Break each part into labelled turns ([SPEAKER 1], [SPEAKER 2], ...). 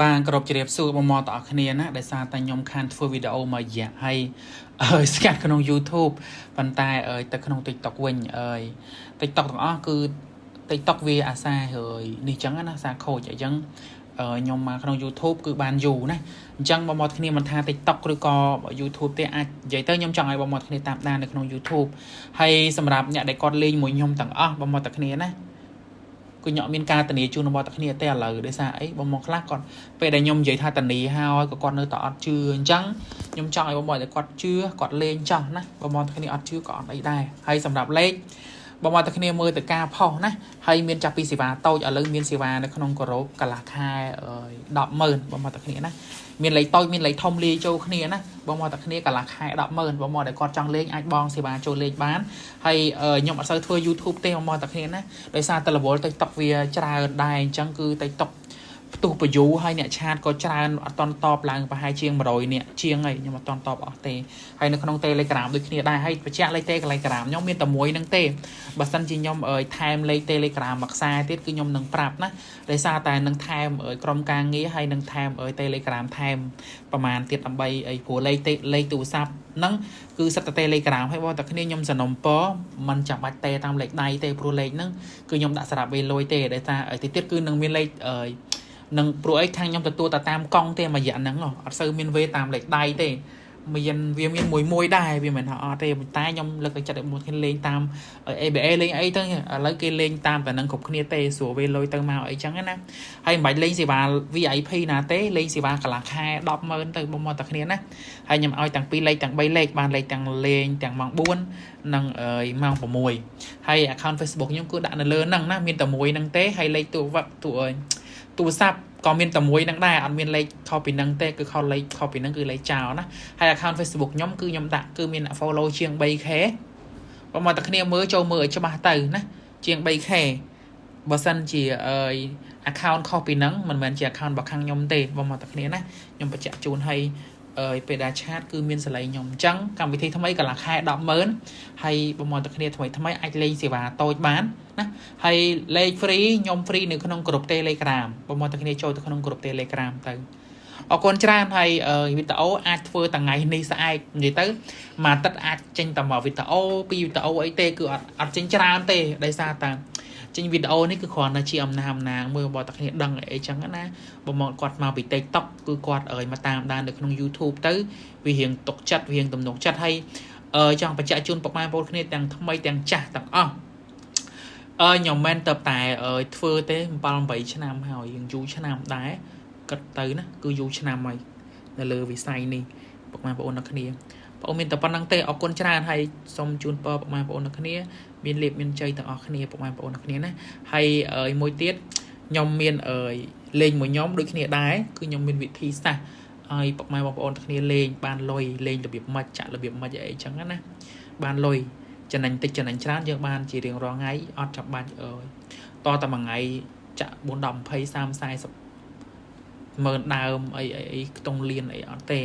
[SPEAKER 1] បាទគ្រប់ជ្រាបសួរបងមកទាំងអស់គ្នាណាដោយសារតែខ្ញុំខានធ្វើវីដេអូមួយរយៈហើយអើយស្កាត់ក្នុង YouTube ប៉ុន្តែអើយទៅក្នុង TikTok វិញអើយ TikTok ទាំងអស់គឺ TikTok វាអាសាហើយនេះចឹងណាអាសាខូចអញ្ចឹងខ្ញុំមកក្នុង YouTube គឺបានយូរណាអញ្ចឹងបងមកគ្នាមិនថា TikTok ឬក៏ YouTube ទេអាចនិយាយទៅខ្ញុំចង់ឲ្យបងមកគ្នាតាមដាននៅក្នុង YouTube ហើយសម្រាប់អ្នកដែលគាត់លេងមួយខ្ញុំទាំងអស់បងមកទាំងគ្នាណាគឺខ្ញុំអត់មានការធានាជូនរបស់ទាំងគ្នាទេឥឡូវដោយសារអីបងមកខ្លះគាត់ពេលដែលខ្ញុំនិយាយថាធានាហើយក៏គាត់នៅតែអត់ជឿអញ្ចឹងខ្ញុំចង់ឲ្យបងមកតែគាត់ជឿគាត់លេងចោះណាបងមកទាំងគ្នាអត់ជឿក៏អត់អីដែរហើយសម្រាប់លេខបងមកទាំងគ្នាមើលទៅការផុសណាហើយមានចាប់ពីសេវាតូចឥឡូវមានសេវានៅក្នុងគោរពកន្លះខែ100000បងមកទាំងគ្នាណាមានលេខតូចមានលេខធំលាយចូលគ្នាណាបងមកទាំងគ្នាកន្លះខែ100000បងមកដែលគាត់ចង់លេងអាចបងសេវាចូលលេងបានហើយខ្ញុំអត់សូវធ្វើ YouTube ទេបងមកទាំងគ្នាណាដោយសារតែរវល់ TikTok វាច្រើនដែរអញ្ចឹងគឺ TikTok ផ្ទុះបយូហើយអ្នក chat ក៏ច្រើនអត់តន់តបឡើងប្រហែលជាង100អ្នកជាងហើយខ្ញុំអត់តន់តបអស់ទេហើយនៅក្នុង Telegram ដូចគ្នាដែរហើយបញ្ជាក់លេខ Telegram ខ្ញុំមានតែមួយហ្នឹងទេបើសិនជាខ្ញុំអើយថែមលេខ Telegram មួយខ្សែទៀតគឺខ្ញុំនឹងប្រាប់ណាដោយសារតែនឹងថែមអើយក្រុមការងារហើយនឹងថែមអើយ Telegram ថែមប្រហែលទៀតដើម្បីអីព្រោះលេខលេខទូរស័ព្ទហ្នឹងគឺសិតតែ Telegram ហើយបងតែគ្នាខ្ញុំសនំពរមិនចាំបាច់ទេតាមលេខដៃទេព្រោះលេខហ្នឹងគឺខ្ញុំដាក់សម្រាប់វេលុយទេដោយសារទីទៀតគឺនឹងមានលេខអើយនឹងព្រោះអីខាងខ្ញុំទទួលតែតាមកង់ទេមួយរយៈហ្នឹងអត់សូវមានវេតាមលេខដៃទេមានវាមានមួយមួយដែរវាមិនថាអត់ទេប៉ុន្តែខ្ញុំលើកទឹកចិត្តឲ្យមួយគ្នាលេងតាម ABA លេងអីទៅឥឡូវគេលេងតាមតែនឹងគ្រប់គ្នាទេស្រួលវេលុយទៅមកអីចឹងណាហើយមិនបាច់លេងសេវា VIP ណាទេលេងសេវាកន្លះខែ100000ទៅបងមកតែគ្នាណាហើយខ្ញុំឲ្យទាំងពីរលេខទាំង3លេខបានលេខទាំងលេងទាំងម៉ោង4និងម៉ោង6ហើយ account Facebook ខ្ញុំគឺដាក់នៅលើហ្នឹងណាមានតែមួយហ្នឹងទេហើយលេខទូវទូអើយទូរស័ព្ទក៏មានតែមួយហ្នឹងដែរអត់មានលេខខុសពីហ្នឹងទេគឺខុសលេខខុសពីហ្នឹងគឺលេខចោលណាហើយ account Facebook ខ្ញុំគឺខ្ញុំដាក់គឺមាន follow ជាង 3K បើមកតែគ្នាមើលចូលមើលឲ្យច្បាស់ទៅណាជាង 3K បើសិនជាអើយ account ខុសពីហ្នឹងមិនមែនជា account របស់ខាងខ្ញុំទេបងមកតែគ្នាណាខ្ញុំបញ្ជាក់ជូនឲ្យអើយពេលដែល chat គឺមានសលេងខ្ញុំអញ្ចឹងកម្មវិធីថ្មីកន្លះខែ100000ហើយបងមកតែគ្នាថ្មីថ្មីអាចលេងសេវាតូចបានណាហើយលេខ free ខ្ញុំ free នៅក្នុងក្រុម Telegram បងមកតែគ្នាចូលទៅក្នុងក្រុម Telegram ទៅអរគុណច្រើនហើយវីដេអូអាចធ្វើថ្ងៃនេះស្អែកនិយាយទៅមួយអាទិត្យអាចចេញតែមួយវីដេអូពីរវីដេអូអីទេគឺអត់អត់ចេញច្រើនទេដោយសារតែចេញវីដេអូនេះគឺគ្រាន់តែជាអំណះអំណាងមើលបើតែគ្នាដឹងអីចឹងណាបើមកគាត់មកពី TikTok គឺគាត់អើយមកតាមដាននៅក្នុង YouTube ទៅវារៀងຕົកចិត្តវារៀងទំនុកចិត្តហើយអឺចង់បញ្ជាក់ជូនពុកម៉ែបងប្អូនគ្នាទាំងថ្មីទាំងចាស់ទាំងអស់អឺខ្ញុំមិនទៅតែធ្វើទេ7 8ឆ្នាំហើយយើងយូរឆ្នាំដែរគិតទៅណាគឺយូរឆ្នាំហើយនៅលើវិស័យនេះពុកម៉ែបងប្អូនទាំងគ្នាបងមានតែប៉ុណ្្នឹងទេអរគុណច្រើនហើយសូមជូនពរពុកម៉ែបងប្អូនទាំងគ្នាមានលៀបមានជ័យទាំងអស់គ្នាពុកម៉ែបងប្អូនទាំងគ្នាណាហើយមួយទៀតខ្ញុំមានអើយលេងមួយខ្ញុំដូចគ្នាដែរគឺខ្ញុំមានវិធីសាស្ត្រឲ្យពុកម៉ែបងប្អូនទាំងគ្នាលេងបានលុយលេងរបៀបម៉េចចាក់របៀបម៉េចអីចឹងណាបានលុយចំណេញតិចចំណេញច្រើនយើងបានជារៀងរាល់ថ្ងៃអត់ចាំបាច់អើយតតែមួយថ្ងៃចាក់4 10 20 30 40ម៉ឺនដើមអីអីអីខ្ទង់លៀនអីអត់ទេ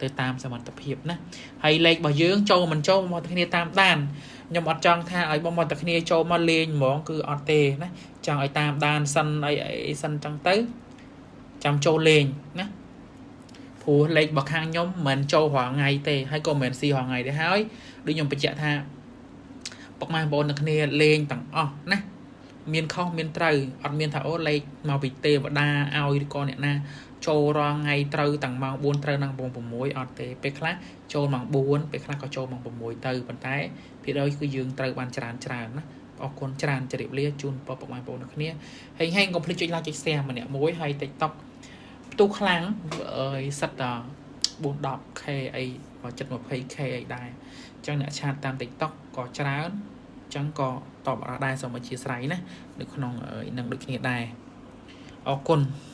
[SPEAKER 1] ទៅតាមសមត្ថភាពណាហើយលេខរបស់យើងចូលមិនចូលមកគ្នាតាមដានខ្ញុំអត់ចង់ថាឲ្យបងមកតែគ្នាចូលមកលេងហ្មងគឺអត់ទេណាចង់ឲ្យតាមដានសិនអីអីសិនចឹងទៅចាំចូលលេងណាព្រោះលេខរបស់ខាងខ្ញុំមិនចូលរាល់ថ្ងៃទេហើយក៏មិនមែនស៊ីរាល់ថ្ងៃដែរហើយដូចខ្ញុំបញ្ជាក់ថាពុកម៉ែបងប្អូនទាំងគ្នាលេងទាំងអស់ណាមានខុសមានត្រូវអត់មានថាអូលេខមកពីទេវតាឲ្យឬក៏អ្នកណាចូលរាល់ថ្ងៃត្រូវតាំងម៉ោង4ត្រូវដល់ម៉ោង6អត់ទេពេលខ្លះចូលម៉ោង4ពេលខ្លះក៏ចូលម៉ោង6ទៅប៉ុន្តែភាគរយគឺយើងត្រូវបានច្រើនច្រើនណាអរគុណច្រើនជម្រាបលាជូនពរពុកម៉ែបងប្អូនទាំងគ្នាហេងហេងកុំភ្លេចចុច like ចុច share ម្នាក់មួយហើយ TikTok ផ្ទុះខ្លាំងអើយសិតតា4 10K អីចិត្ត 20K អីដែរអញ្ចឹងអ្នក chat តាម TikTok ក៏ច្រើនអញ្ចឹងក៏តបអត់ដែរសូមអធិស្ឋានណានៅក្នុងនឹងដូចគ្នាដែរអរគុណ។